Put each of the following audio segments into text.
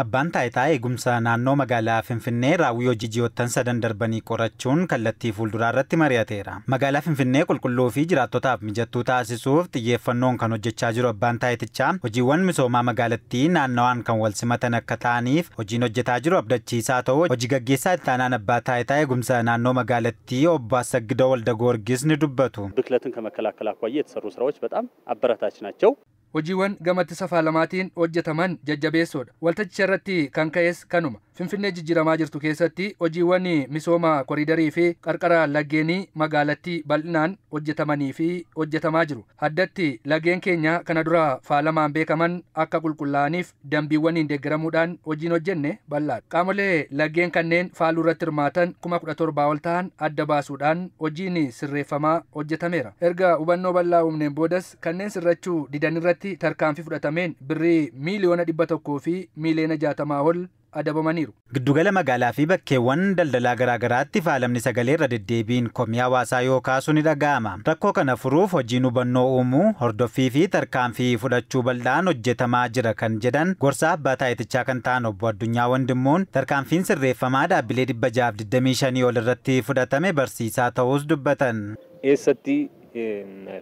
Abbaan taayitaa eegumsa naannoo magaalaa Finfinnee raawwii hojii ji'oottan sadan darbanii qorachuun kallattii fuulduraa irratti mari'ateera. Magaalaa Finfinnee qulqulluu fi jiraattotaaf mijattuu taasisuuf xiyyeeffannoon kan hojjechaa jiru abbaan taayitichaa hojiiwwan misoomaa magaalattii naannawaan kan wal simatan akka ta'aniif hojiin hojjetaa jiru abdachiisaa ta'uu hojii gaggeessaa itti aanaan abbaa taayitaa eegumsa naannoo magaalattii obbo Assagidoo Waldagoorgis ni dubbatu. ብክለትን ከመከላከል አኳያ የተሰሩ ስራዎች በጣም አበረታች ናቸው። Hojiiwwan gama ittisa faalamaatiin hojjetaman jajjabeessoodha. Waltajjicha irratti kan ka'es kanuma. Finfinnee jijjiiramaa jirtu keessatti hojiiwwan misooma koriidarii fi qarqara laggeenii magaalattii bal'inaan hojjetamanii fi hojjetamaa jiru. Addatti laggeen keenya kana dura faalamaan beekaman akka qulqullaa'aniif dambiiwwaniin deeggaramuudhaan hojiin hojjenne bal'aadha. Qaamolee laggeen kanneen faaluu irratti hirmaatan 17,000 ol ta'an adda baasuudhaan hojiin sirreeffamaa hojjetameera. Erga hubannoo bal'aa uumneen boodas kanneen sirrachuu didan irratti tarkaanfii fudhatameen birrii 100,000,000 fi 60,000,000 ol adabamaniiru. Giddugala magaalaa fi bakkeewwan daldalaa garaagaraatti faalamni sagalee irra deddeebiin komii hawaasaa yoo kaasu ni dhaga'ama. Rakkoo kana furuuf hojiin hubannoo uumuu, hordoffii fi tarkaanfii fudhachuu bal'aan hojjetamaa jira kan jedhan gorsaa abbaa taayitichaa kan ta'an obbo Addunyaa Wandimmuun tarkaanfiin sirreeffamaa dhaabbilee 625 ol irratti fudhatame barsiisaa ta'uus dubbatan. Eessatti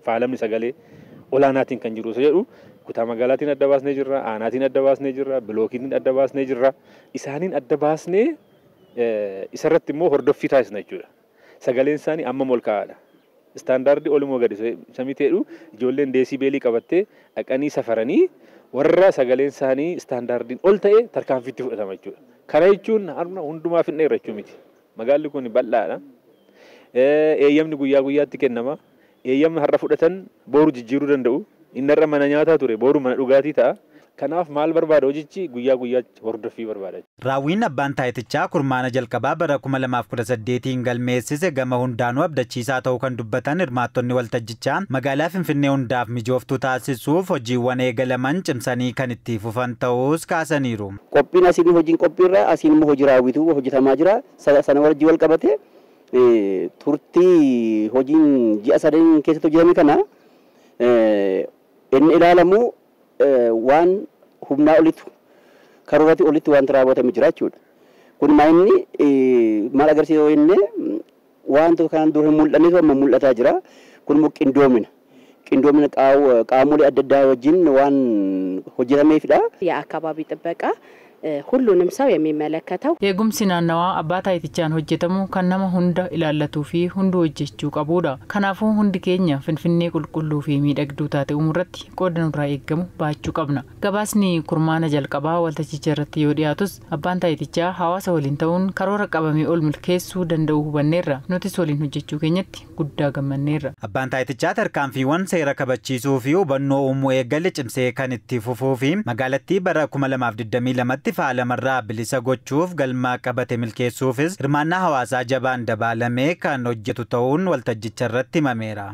faalamni sagalee olaanaatiin kan jiru jedhu kutaa magaalaatiin adda baasnee jirra, aanaatiin adda baasnee jirra, bilookiitiin adda baasnee jirra. Isaaniin adda baasnee isarratti immoo hordoffii taasisna jechuudha. Sagaleen isaanii amma ol ka'aadha. Istaandaardii olumoo gadi samii ta'edhu ijoolleen deesibeelii qabattee dhaqanii safaranii warra sagaleen isaanii istaandaardiin ol ta'e tarkaanfiitti fudhatama jechuudha. Kana jechuun har'a hundumaa finneerra jechuu miti. Magaalli kun bal'aadha. Eeyyamni guyyaa guyyaatti kennama. Eeyyamni har'a fudhatan boru jijjiiruu danda'u. Inni har'a mana nyaataa ture boru mana dhugaatii ta'a. Kanaaf maal barbaada hojichi guyyaa guyyaatti hordoffii barbaada. Raawwiin abbaan taayitichaa kurmaana jalqabaa bara 2018 galmeessise gama hundaanuu abdachiisaa ta'uu kan dubbatan hirmaattonni waltajjichaa magaalaa Finfinnee hundaaf mijooftuu taasisuuf hojiiwwan eegalaman cimsanii kan itti fufan ta'uus kaasaniiru. Qophiin asiin hojiin qophiirra asiin immoo hojii raawwitu hojjetamaa jira. Sana wajjin wal qabate turtii hojiin ji'a sadan keessatti hojjetame kana inni ilaalamu waan humnaa olitti karoorratti olitti wanta raawwatame jira jechuudha. Kun inni maal agarsiisa yoo jenne wanta kanaan dura hin mul'annetu amma mul'ataa jira. Kun immoo qindoomina. Qindoomina qaamolee adda addaa wajjin waan hojjetameefidha. የአካባቢ ጥበቃ ሁሉንም ሰው የሚመለከተው Eegumsi naannawaa abbaa taayitichaan hojjetamu kan nama hunda ilaallatuu fi hunduu hojjechuu qabudha. Kanaafuu hundi keenya Finfinnee qulqulluu fi miidhagduu taate uumuurratti qooda nurraa eeggamu baachuu qabna. Gabaasni kurmaana jalqabaa waltajjicha irratti yoo dhiyaatus abbaan taayitichaa hawaasa waliin ta'uun karoora qabamee ol milkeessuu danda'u hubanneerra. Nutis waliin hojjechuu keenyatti guddaa gammanneerra. Abbaan taayitichaa tarkaanfiiwwan seera kabachiisuu fi hubannoo uumuu eegale cimsee kan itti fufuu fi magaalattii bara 2022 faalamarraa bilisa gochuuf galma qabate milkeessuufis hirmaannaa hawaasaa jabaan dabaalamee kan hojjetu ta'uun waltajjicha irratti himameera.